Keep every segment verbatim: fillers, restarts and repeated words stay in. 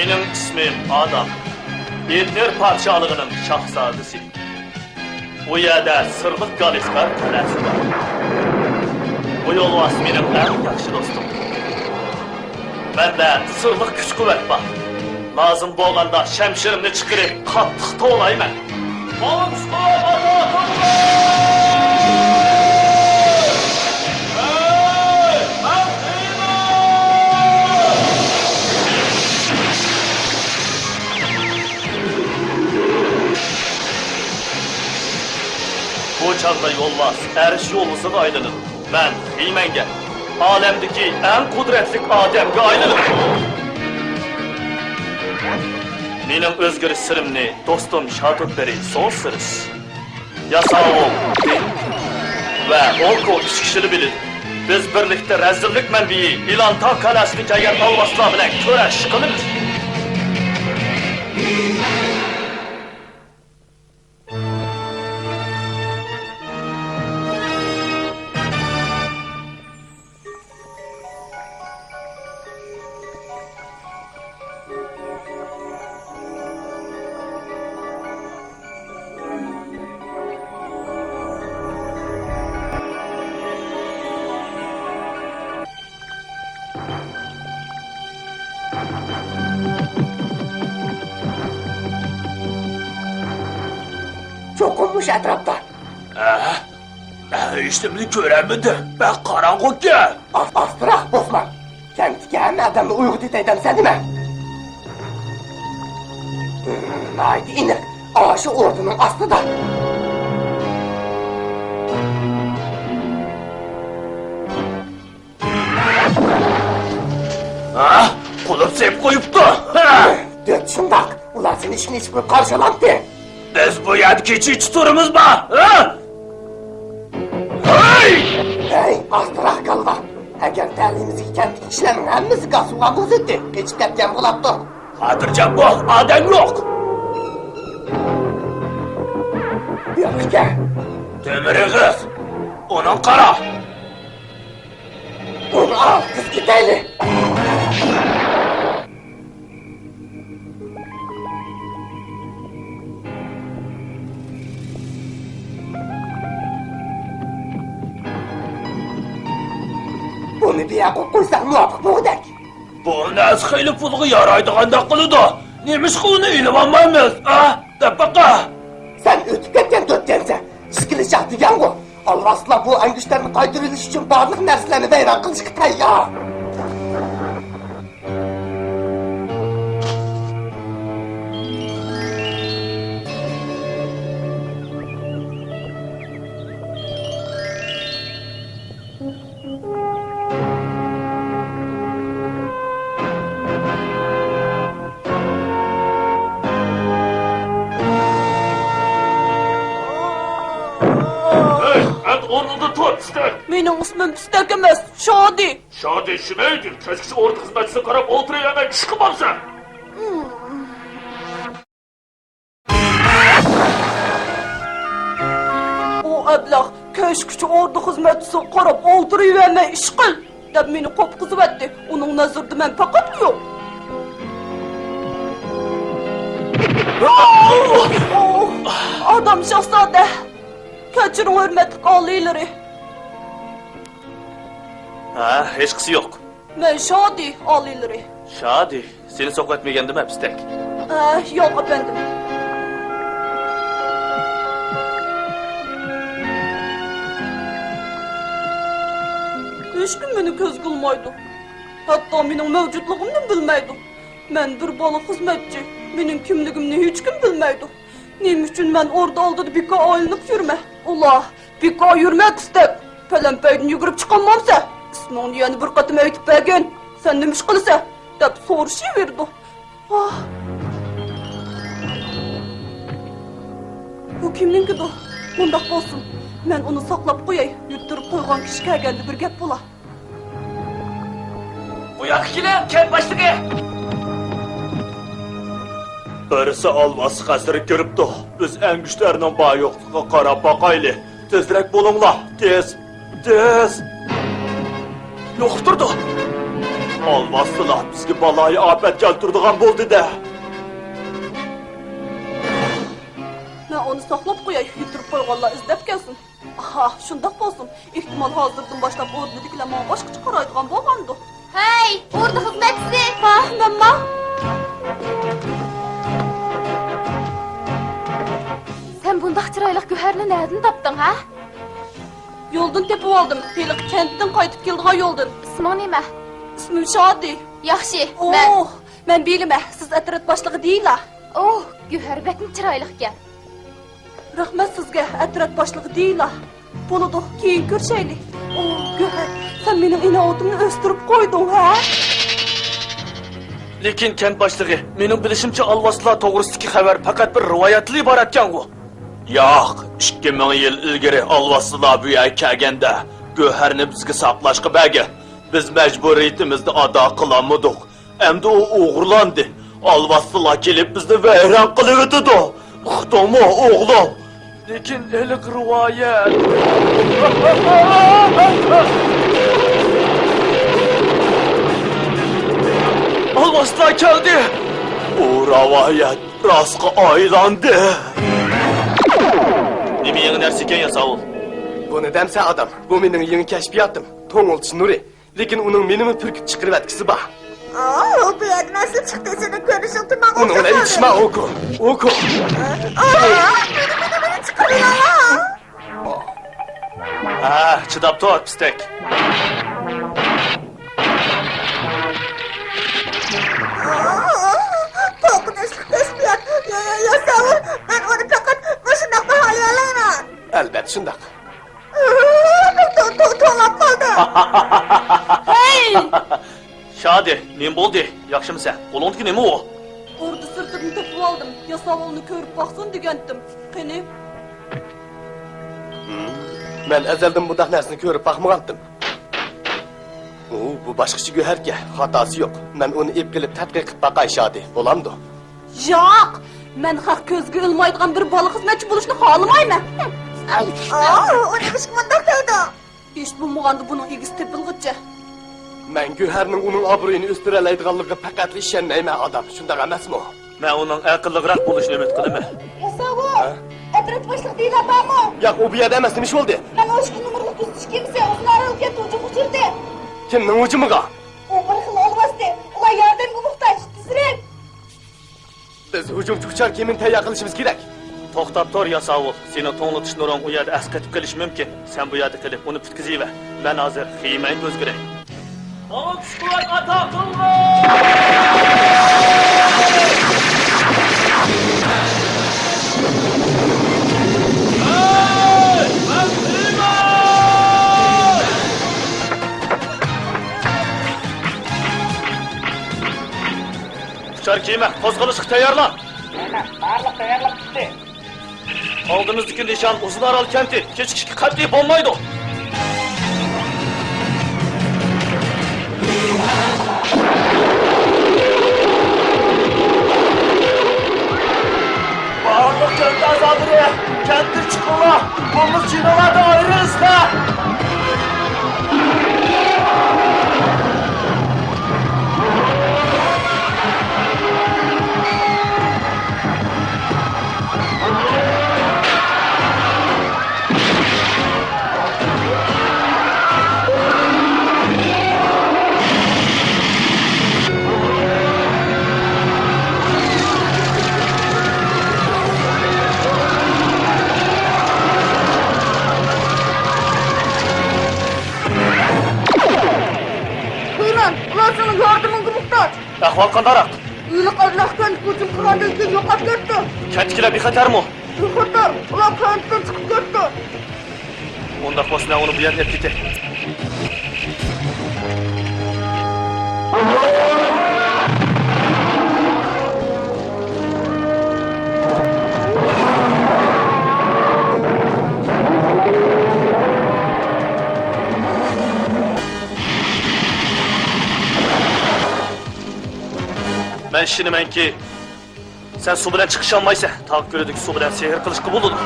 مېنىڭ ئىسمىم ئادام. ئېدنېر پادىشاھلىقىنىڭ شاھزادىسى. ئۇ يەردە سىرلىق گالىسكار قەلئەسى بار. بۇ يولۋاس مېنىڭ ئەڭ ياخشى دوستۇم. مەندە سىرلىق كۈچ-قۇۋۋەت بار. لازىم بولغاندا شەمشىرىمنى چىقىرىپ، قاتتىق توۋلايمەن. بۇ چاغدا يولۋاس ئەرش يولۋىسىغا ئايلىنىدۇ. مەن خىمەنگە، ئالەمدىكى ئەڭ قۇدرەتلىك ئادەمگە ئايلىنىمەن. مېنىڭ ئۆزگىرىش سىرىمنى دوستۇم شاتوتبېرى سونسىرس، ياساۋۇل دىن ۋە ئوكو ئۈچ كىشىلا بىلىدۇ. بىز بىرلىكتە رەزىللىك مەنبىيى ئىلانتا قەلئەسىدىن كەلگەن ئالۋاستىلار بىلەن كۈرەش قىلىمىز. چوقۇم مۇشۇ ئەتراپتا. ھە؟ مەن ھېچنېمىنى كۆرەلمىدىم. بەك قاراڭغۇكەن. ئاس-، ئاستىراق، بوسمان. كەنتتىكى ھەممە ئادەمنى ئويغىتىۋېتەي دەمسەن نېمە؟ ناھايىتى ئېنىق. ئاشۇ ئوردىنىڭ ئاستىدا. ھە؟ قۇلۇپ سېلىپ قويۇپتۇ. ھە! دۆت شۇنداق. ئۇلار سېنى ئىشىكنى ئېچىپ قويۇپ قارشى ئالامتى؟ بىز بۇ يەردە كېچىچە تۇرىمىزما؟ ھە؟ ھەي! ھەي، ئاستىراق كاللا! ئەگەر تەلىيىمىزگە كەلتىكى كىشىلەرنىڭ ھەممىسى گاس سۇغا بولسىدى، قېچىپ كەتكەن بولاپتۇ. خاتىرجەم بول، ئادەم يوق. يوق ئىكەن. تۆمۈر ئېغىز، ئۇنىڭ قارا. ئۇنى ئال، تېز كېتەيلى. بۇنى بىيا قويۇپ قويساق مۇۋاپىق بولغۇدەك. بۇ نەرسە خېلى پۇلغا يارايدىغاندەك قىلىدۇ. نېمىشقا ئۇنى ئېلىۋالمايمىز، ئا؟ دەپ باقا. سەن ئۆتۈپ كەتكەن دۆتكەنسەن. ئىككىلى شاھ دېگەنغۇ. ئالۋاستىلار بۇ ئەنگۈشتەرنى قايتۇرۇۋېلىش ئۈچۈن بارلىق نەرسىلەرنى ۋەيران قىلىشقا تەييار. ھەي، ئەمدى ئورنۇڭدىن تۇر، پىستەك! مېنىڭ ئىسمىم پىستەك ئەمەس، شادى. شادى شۇمەيدىن، كەچكىچە ئوردا خىزمەتچىسىگە قاراپ ئولتۇرۇۋەرمەي ئىش قىلمامسەن؟ ئۇ ئەبلەخ، كەچكىچە ئوردا خىزمەتچىسىگە قاراپ ئولتۇرۇۋەرمەي ئىش قىل، دەپ مېنى قوپقۇزۇۋەتتى. ئۇنىڭ نەزىرىدە مەن پەقەتلا يوق. ئادام شاھزادە! كەچۈرۈڭ، ھۆرمەتلىك ئالىيلىرى! ھە، ھېچقىسى يوق. مەن شادى، ئالىيلىرى. شادى، سېنى سوقۇۋەتمىگەندىمەن، پىستەك؟ ئە، ياق، ئەپەندىم. ھېچكىم مېنى كۆزگە ئىلمايدۇ. ھەتتا مېنىڭ مەۋجۇتلۇقۇمنى بىلمەيدۇ. مەن بىر بالا خىزمەتچى. مېنىڭ كىملىكىمنى ھېچكىم بىلمەيدۇ. نېمە ئۈچۈن مەن ئوردا ئالدىدا بىكار ئايلىنىپ يۈرمە؟ ئۇلار، بىكار يۈرمە، پىستەك! پەلەمپەيدىن يۈگۈرۈپ چىقالمامسەن؟ ئىسمىڭنى يەنە بىر قېتىم ئېيتىپ بەرگىن، سەن نېمە ئىش قىلىسەن؟ دەپ سورىشىۋېرىدۇ. ئاھ. بۇ كىمنىڭكىدۇ؟ مۇنداق بولسۇن، مەن ئۇنى ساقلاپ قوياي، يۈتتۈرۈپ قويغان كىشى كەلگەندە بىر گەپ بولا. بۇ ياققا كېلىڭ، كەنت باشلىقى! بىرسى ئالۋاستى قەسرىگە كىرىپتۇ. بىز ئەنگۈشتەرنىڭ بار-يوقلۇقىغا قاراپ باقايلى. تېزرەك بولۇڭلار، تېز، تېز! يوقىتىپ تۇرىدۇ. ئالۋاستىلار بىزگە بالايىئاپەت كەلتۈرىدىغان بولدى-دە. مەن ئۇنى ساقلاپ قوياي، يىتتۈرۈپ قويغانلار ئىزدەپ كەلسۇن. ئاھا، شۇنداق بولسۇن. ئېھتىمال، ھازىردىن باشلاپ ئوردىدىكىلەر ماڭا باشقىچە قارايدىغان بولغاندۇ. ھەي، ئوردا خىزمەتچىسى! ھا، مەنما. سەن بۇنداق چىرايلىق گۆھەرنى نەدىن تاپتىڭ، ھە؟ يولدىن تېپىۋالدىم. ھېلىقى كەنتتىن قايتىپ كېلىدىغان يولدىن. ئىسمىڭ نېمە؟ ئىسمىم شادى. ياخشى، مەن. ئوھ، مەن بىلىمەن، سىز ئەترەت باشلىقى دېيىلا. ئوھ، گۆھەر بەكمۇ چىرايلىقكەن. رەھمەت سىزگە، ئەترەت باشلىقى دېيىلا. بولىدۇ، كېيىن كۆرۈشەيلى. ئوھ، گۆھەر، سەن مېنىڭ ئىناۋىتىمنى ئۆستۈرۈپ قويدۇڭ، ھە؟ لېكىن كەنت باشلىقى، مېنىڭ بىلىشىمچە، ئالۋاستىلار توغرىسىدىكى خەۋەر پەقەت بىر رىۋايەتلا ئىبارەتكەنغۇ؟ ياق، ئىككى مىڭ يىل ئىلگىرى ئالۋاستىلار بۇ يەرگە كەلگەندە، گۆھەرنى بىزگە ساقلاشقا بەرگەن. بىز مەجبۇرىيىتىمىزنى ئادا قىلالمىدۇق. ئەمدى ئۇ ئوغرىلاندى. ئالۋاستىلار كېلىپ بىزنى ۋەيران قىلىۋېتىدۇ. ئۇقتۇڭمۇ، ئوغلۇم؟ لېكىن ھېلىقى رىۋايەت. ئالۋاستىلار كەلدى. ئۇ رىۋايەت راستقا ئايلاندى. نېمە يېڭى نەرسە ئىكەن، ياساۋۇل؟ بۇنى دەمسە، ئادام. بۇ مېنىڭ يېڭى كەشپىياتىم. توڭلىتىش نۇرى. لېكىن ئۇنىڭ مېنىمۇ پۈركۈپ چىقىرىۋەتكۈسى بار. ئاۋۇ، بۇ يەردىن ئەسلى چىقتى، سېنىڭ كۆرۈنۈشۈڭ تۇمانغا ئۇنىڭ بىلەن ئوخشاپ قالدى. ئىشما ئوكۇ، ئوكۇ. ئاۋۇ، مېنى، مېنى، مېنى چىقىرىۋېلىڭلار. ھە، چىداپ تۇر، پىستەك. ئاۋۇ، قورقۇنچلۇق كەشپىيات. يا، يا، ياساۋۇل، مەن ئۇنى پەقەت مۇشۇنداق باھالىيالايمەن. ئەلۋەتتە شۇنداق. تو-، تو-، توڭلاپ قالدىم. ھەي! شادى، نېمە بولدى؟ ياخشىمۇسەن؟ قولۇڭدىكى نېمە ئۇ؟ ئوردا سىرتىدىن تېپىۋالدىم. ياساۋۇلنى كۆرۈپ باقسۇن دېگەنتىم. قېنى؟ ھىم، مەن ئەزەلدىن بۇنداق نەرسىنى كۆرۈپ باقمىغانتىم. ئۇ، بۇ باشقىچە گۆھەركەن، خاتاسى يوق. مەن ئۇنى ئېلىپ قېلىپ تەتقىق قىلىپ باقاي، شادى. بولامدۇ؟ ياق! مەن خەق كۆزىگە ئىلمايدىغان بىر بالا خىزمەتچى بولۇشنى خالىمايمەن. ئاۋۇ، ئۇ نېمىشقا مۇنداق دەيدۇ؟ ھېچ بولمىغاندا بۇنىڭ ئىگىسى تېپىلغۇچە. مەن گۆھەرنىڭ ئۇنىڭ ئابرۇيىنى ئۆستۈرەلەيدىغانلىقىغا پەقەتلا ئىشەنمەيمەن، ئادام. شۇنداق ئەمەسمۇ؟ مەن ئۇنىڭ ئەقىللىقراق بولۇشىنى ئۈمىد قىلىمەن. ياساۋۇل! ھە؟ ئەترەت باشلىقى دېيىلا بارمۇ؟ ياق، ئۇ بۇ يەردە ئەمەس. نېمە ئىش بولدى؟ مەن ئون ئىككى نومۇرلۇق كۆزىتىش كېمىسى ئۇزۇن ئارال كەنتى ھۇجۇمغا ئۇچرىدى. كىمنىڭ ھۇجۇمىغا؟ ئۇ بىر خىل ئالۋاستى. ئۇلار ياردەمگە موھتاج. تېزرەك! بىز ھۇجۇمچى ئۇچار كېمىنى تەييار قىلىشىمىز كېرەك. توختاپ تۇر، ياساۋۇل. سېنىڭ توڭلىتىش نۇرۇڭ ئۇ يەردە ئەسقېتىپ قېلىشى مۇمكىن. سەن بۇ يەردە قېلىپ، ئۇنى پۈتكۈزۈۋەر. مەن ھازىر خىمەنگە ئۆزگىرەي. ماڭا كۈچ-قۇۋۋەت ئاتا قىلغىن! ھەي، مەن خىمەن! ئۇچار كېمە، قوزغىلىشقا تەييارلان! ھەممە بارلىق تەييارلىق پۈتتى. ئالدىمىزدىكى نىشان ئۇزۇن ئارال كەنتى، كېچىكىشكە قەتئىي بولمايدۇ. بارلىق كەنت ئەزالىرى، كەنتتىن چىقىڭلار، بولمىسا جىنالاردىن ئايرىلىسىلەر. خىمەن، ئۇلار سېنىڭ ياردىمىڭگە موھتاج. ئەھۋال قانداقراق؟ ھېلىقى ئەبلەخ كەنتكە ھۇجۇم قىلغاندىن كېيىن يوقاپ كەتتى. كەنتتىكىلەر بىخەتەرمۇ؟ بىخەتەر، ئۇلار كەنتتىن چىقىپ كەتتى. ئۇنداق بولسا مەن ئۇنى بۇ يەردىن ئېلىپ كېتەي. مەن ئىشىنىمەنكى، سەن سۇ بىلەن چىقىشالمايسەن. تاغ كۆلىدىكى سۇ بىلەن سېھىر قىلىشقا بولىدۇ.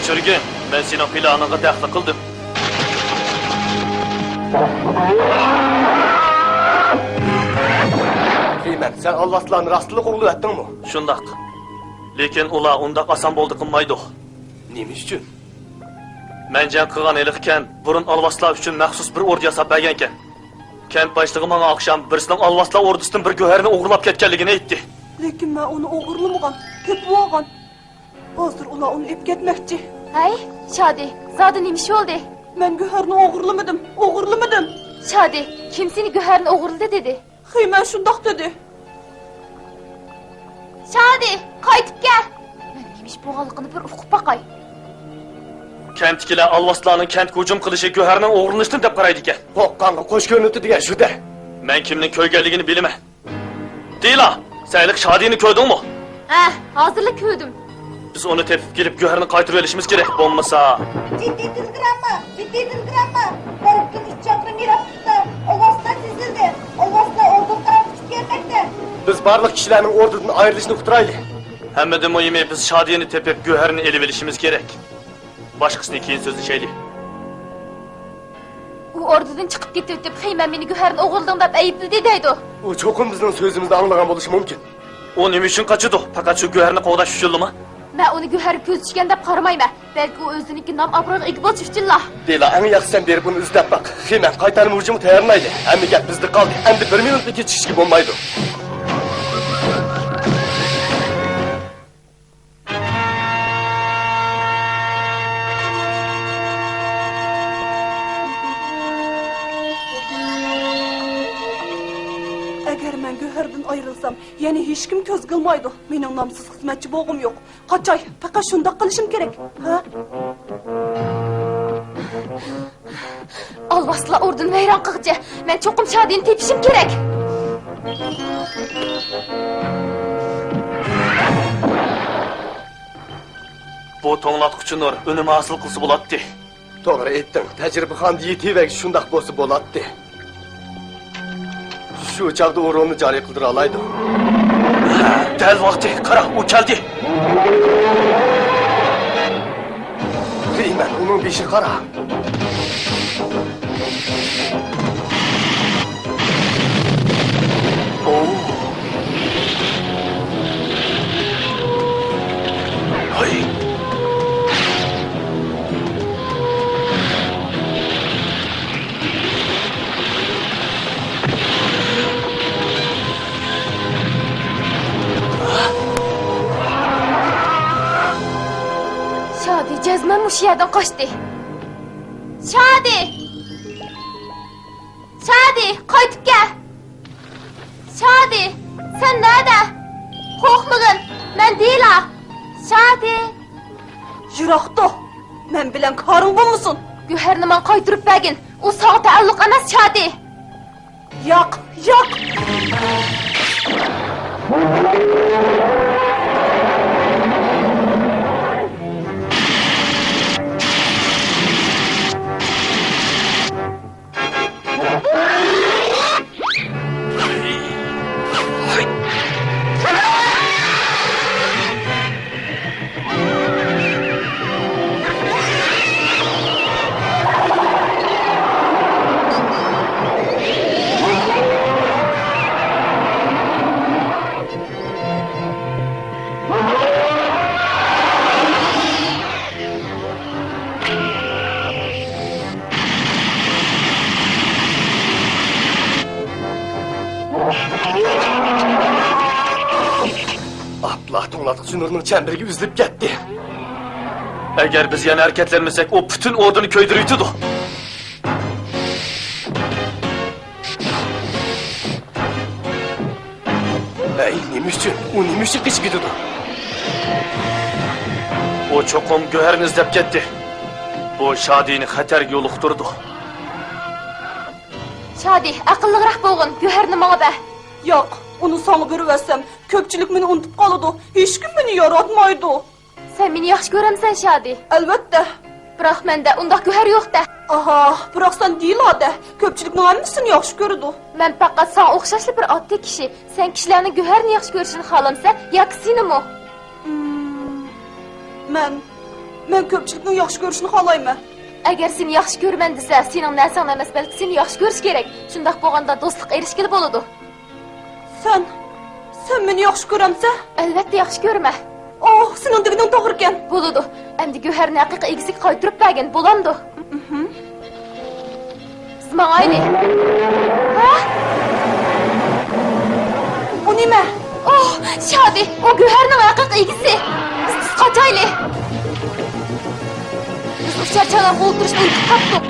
چۈشۈرگىن، مەن سېنىڭ پىلانىڭغا دەخلى قىلدىم. خېمەن، سەن ئالۋاستىلارنى راستلا قوغلىۋەتتىڭمۇ؟ شۇنداق. لېكىن ئۇلار ئۇنداق ئاسان بولدى قىلمايدۇ. نېمە ئۈچۈن؟ مەن جەڭ قىلغان ھېلىقى كەنت بۇرۇن ئالۋاستىلار ئۈچۈن مەخسۇس بىر ئوردا ياساپ بەرگەنكەن. كەنت باشلىقى ماڭا ئاخشام بىرسىنىڭ ئالۋاستىلار ئوردىسىدىن بىر گۆھەرنى ئوغرىلاپ كەتكەنلىكىنى ئېيتتى. لېكىن مەن ئۇنى ئوغرىلىمىغان، تېپىۋالغان. ھازىر ئۇلار ئۇنى ئېلىپ كەتمەكچى. ھەي، شادى، زادى نېمە ئىش بولدى؟ مەن گۆھەرنى ئوغرىلىمىدىم، ئوغرىلىمىدىم. شادى، كىم سېنى گۆھەرنى ئوغرىلىدى دېدى؟ خېمەن شۇنداق دېدى. شادى، قايتىپ كەل! مەن نېمە ئىش بولغانلىقىنى بىر ئۇقۇپ باقاي. كەنتتىكىلەر ئالۋاستىلارنىڭ كەنتكە ھۇجۇم قىلىشى گۆھەرنىڭ ئوغرىلىنىشىدىن دەپ قارايدىكەن. قورققانغا قوش كۆرۈنۈپتۇ دېگەن شۇ-دە. مەن كىمنىڭ كۆرگەنلىكىنى بىلىمەن. دىلا، سەن ھېلىقى شادىنى كۆردۈڭمۇ؟ ھە، ھازىرلا كۆردۈم. بىز ئۇنى تېپىپ كېلىپ، گۆھەرنى قايتۇرۇۋېلىشىمىز كېرەك، بولمىسا. جىددىي تېلېگرامما، جىددىي تېلېگرامما. بەرگىدىن ئۈچ چاقىرىم يىراقلىقتا ئالۋاستىلار تىزىلدى. ئالۋاستىلار ئوردىغا قاراپ ئۇچۇپ كەلمەكتە. بىز بارلىق كىشىلەرنىڭ ئوردىدىن ئايرىلىشىنى ئۇقتۇرايلى. ھەممىدىن مۇھىمى، بىز شادىنى تېپىپ، گۆھەرنى ئېلىۋېلىشىمىز كېرەك. باشقىسىنى كېيىن سۆزلىشەيلى. ئۇ ئوردىدىن چىقىپ كېتىۋېتىپ، خېمەن مېنى گۆھەرنى ئوغرىلىدىڭ دەپ ئەيىبلىدى دەيدۇ. ئۇ چوقۇم بىزنىڭ سۆزىمىزنى ئاڭلىغان بولۇشى مۇمكىن. ئۇ نېمە ئۈچۈن قاچىدۇ؟ پەقەت شۇ گۆھەرنى قوغداش ئۈچۈنلىمۇ؟ مەن ئۇنى گۆھەرگە كۆزى چۈشكەن دەپ قارىمايمەن. بەلكى ئۇ ئۆزىنىڭكى نام-ئابرۇيىغا ئىگە بولۇش ئۈچۈنلا. دېلا، ئەڭ ياخشىسى سەن بېرىپ ئۇنى ئىزدەپ باق. خېمەن قايتارما ھۇجۇمغا تەييارلىنايلى. ھەممە گەپ بىزدە قالدى. ئەمدى بىر مىنۇتمۇ كېچىكىشكە بولمايدۇ. ئەگەر مەن گۆھەردىن ئايرىلسام، يەنە ھېچكىم كۆزگە ئىلمايدۇ. مېنىڭ نامسىز خىزمەتچى بولغۇم يوق. قاچاي، پەقەت شۇنداق قىلىشىم كېرەك. ھە؟ ئالۋاستىلار ئوردىنى ۋەيران قىلغۇچە، مەن چوقۇم شادىنى تېپىشىم كېرەك. بۇ توڭلاتقۇچى نۇر ئۈنۈم ھاسىل قىلسا بولاتتى. توغرا ئېيتتىڭ، تەجرىبىخانىدا يېتىۋەرگۈچە شۇنداق بولسا بولاتتى. شۇ چاغدا ئۇ رولنى جارى قىلدۇرالايدۇ. دەل ۋاقتى، قارا، ئۇ كەلدى. خېمەن، ئۇنىڭ بېشىغا قارا. ئوۋ. ھاي. شادى جەزمەن مۇشۇ يەردىن قاچتى. شادى! شادى، قايتىپ كەل! شادى، سەن نەدە؟ قورقمىغىن، مەن دېلا. شادى! يىراقتا! مەن بىلەن كارىڭ بولمىسۇن! گۆھەرنى ماڭا قايتۇرۇپ بەرگىن، ئۇ ساڭا تەئەللۇق ئەمەس، شادى! ياق، ياق! ئاپلا، توڭلاتقۇچى نۇرنىڭ چەمبىرىكى ئۈزۈلۈپ كەتتى. ئەگەر بىز يەنە ھەرىكەتلەنمىسەك، ئۇ پۈتۈن ئوردىنى كۆيدۈرۈۋېتىدۇ. ھەي، نېمە ئۈچۈن؟ ئۇ نېمە ئۈچۈن قېچىپ كېتىدۇ؟ ئۇ چوقۇم گۆھەرنى ئىزدەپ كەتتى. بۇ شادىنى خەتەرگە يولۇقتۇرىدۇ. شادى، ئەقىللىقراق بولغىن، گۆھەرنى ماڭا بەر. ياق، ئۇنى ساڭا بېرىۋەتسەم، كۆپچىلىك مېنى ئۇنتۇپ قالىدۇ، ھېچكىم مېنى ياراتمايدۇ. سەن مېنى ياخشى كۆرەمسەن، شادى؟ ئەلۋەتتە. بىراق مەندە ئۇنداق گۆھەر يوق-دە. ئاھا، بىراق سەن دېلادە، كۆپچىلىكنىڭ ھەممىسىنى ياخشى كۆرىدۇ. مەن پەقەت ساڭا ئوخشاشلا بىر ئاددىي كىشى. سەن كىشىلەرنىڭ گۆھەرنى ياخشى كۆرۈشىنى خالامسەن ياكى سېنىمۇ؟ مم، مەن مەن كۆپچىلىكنىڭ ياخشى كۆرۈشىنى خالايمەن. ئەگەر سېنى ياخشى كۆرىمەن دېسە، سېنىڭ نەرسەڭنى ئەمەس، بەلكى سېنى ياخشى كۆرۈش كېرەك. شۇنداق بولغاندا دوستلۇققا ئېرىشكىلى بولىدۇ. سەن، سەن مېنى ياخشى كۆرەمسەن؟ ئەلۋەتتە ياخشى كۆرىمەن. ئوھ، سېنىڭ دېگىنىڭ توغرىكەن. بولىدۇ. ئەمدى گۆھەرنى ھەقىقىي ئىگىسىگە قايتۇرۇپ بەرگىن، بولامدۇ؟ مھم. بىز ماڭايلى. ھە؟ ئۇ نېمە؟ ئوھ، شادى، ئۇ گۆھەرنىڭ ھەقىقىي ئىگىسى. بىز تېز قاچايلى. بىز ئۇچار چاناغغا ئولتۇرۇشنى ئۇنتۇپ قاپتۇق.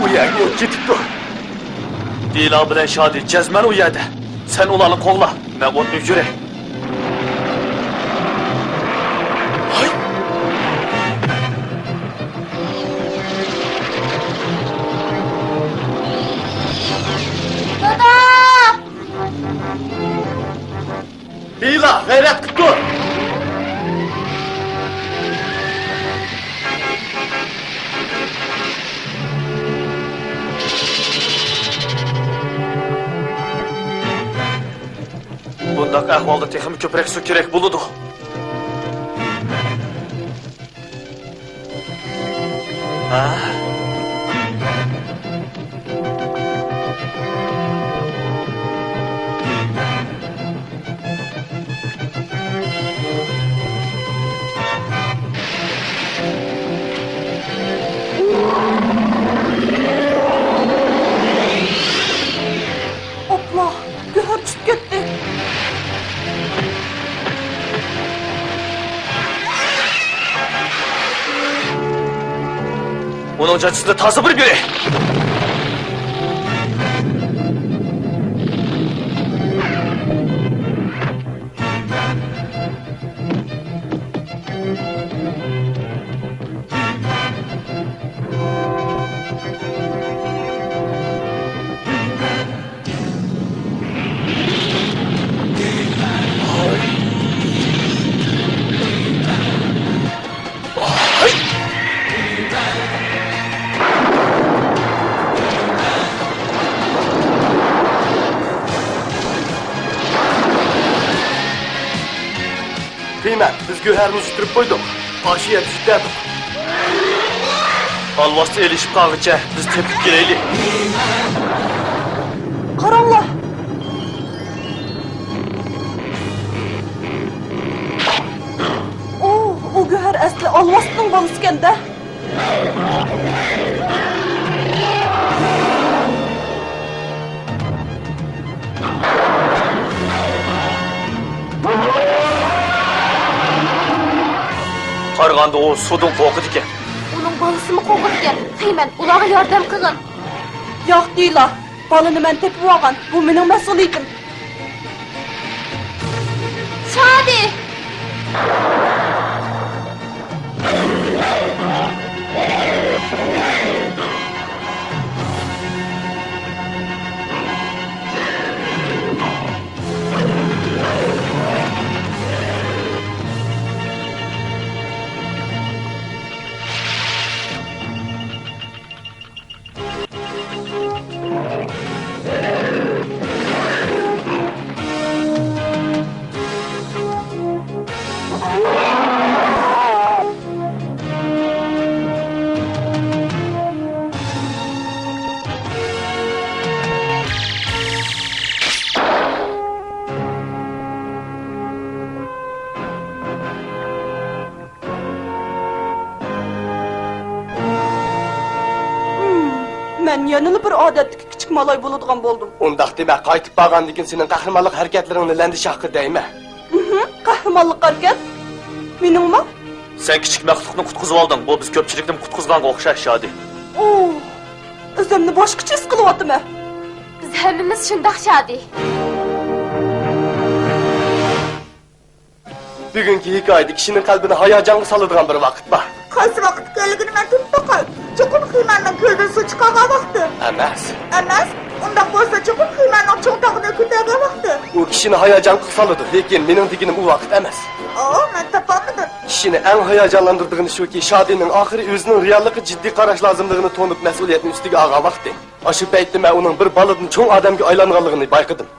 ئۇ يەرگە ئوت كېتىپتۇ. دىلا بىلەن شادى جەزمەن ئۇ يەردە. سەن ئۇلارنى قوغلا، مەن ئوتنى ئۆچۈرەي. ھاي! دادا! دىلا، غەيرەت قىپ تۇر! بۇنداق ئەھۋالدا تېخىمۇ كۆپرەك سۇ كېرەك بولىدۇ. ھە؟ ئاپلا، گۆھەر چۈشۈپ كەتتى. ئۇنىڭ جاچىسىنى تازا بىر كۆرەي. تېمەن، بىز گۆھەرنى يۈتتۈرۈپ قويدۇق. ئاشۇ يەردە يۈتەتتۇق. ئالۋاستى ئېلىشىپ قالغىچە بىز تېپىپ كېلەيلى. قاراڭلار! ئۇ، ئۇ گۆھەر ئەسلى ئالۋاستىنىڭ بالىسىكەن-دە. قارىغاندا ئۇ سۇدىن قورقىدىكەن. ئۇنىڭ بالىسىمۇ قورقىدىكەن. تېمەن، ئۇلارغا ياردەم قىلغىن. ياق، دىلا. بالىنى مەن تېپىۋالغان. بۇ مېنىڭ مەسئۇلىيىتىم. شادى! ھىم، مەن يەنىلا بىر ئادەتتىكى كىچىك مالاي بولىدىغان بولدۇم. ئۇنداق دېمە، قايتىپ بارغاندىن كېيىن سېنىڭ قەھرىمانلىق ھەرىكەتلىرىڭنى لەندى شاھقا دەيمەن. ھىم، قەھرىمانلىق ھەرىكەت؟ مېنىڭمۇ؟ سەن كىچىك مەخلۇقنى قۇتقۇزۇۋالدىڭ، بۇ بىز كۆپچىلىكنى قۇتقۇزغانغا ئوخشاش، شادى. ئۇھ، ئۆزۈمنى باشقىچە ھېس قىلىۋاتىمەن. بىز ھەممىمىز شۇنداق، شادى. بۈگۈنكى ھېكايىدە كىشىنىڭ قەلبىنى ھاياجانغا سالىدىغان بىر ۋاقىت بار. قايسى ۋاقىت ئىكەنلىكىنى مەن تونۇپ باقاي. چوقۇم خىمەننىڭ كۆلىدىن سۇ چىقارغان ۋاقتى. ئەمەس. ئەمەس؟ ئۇنداق بولسا چوقۇم خىمەننىڭ چوڭ تاغىنى كۆتەرگەن ۋاقتى. ئۇ كىشىنى ھاياجانغا سالىدۇ، لېكىن مېنىڭ دېگىنىم ئۇ ۋاقىت ئەمەس. ئو، مەن تاپالمىدىم. كىشىنى ئەڭ ھاياجانلاندۇرىدىغىنى شۇكى، شادىنىڭ ئاخىرى ئۆزىنىڭ رېئاللىققا جىددىي قاراش لازىملىقىنى تونۇپ، مەسئۇلىيەتنى ئۈستىگە ئالغان ۋاقتى. ئاشۇ پەيتتە مەن ئۇنىڭ بىر بالىدىن چوڭ ئادەمگە ئايلانغانلىقىنى بايقىدىم.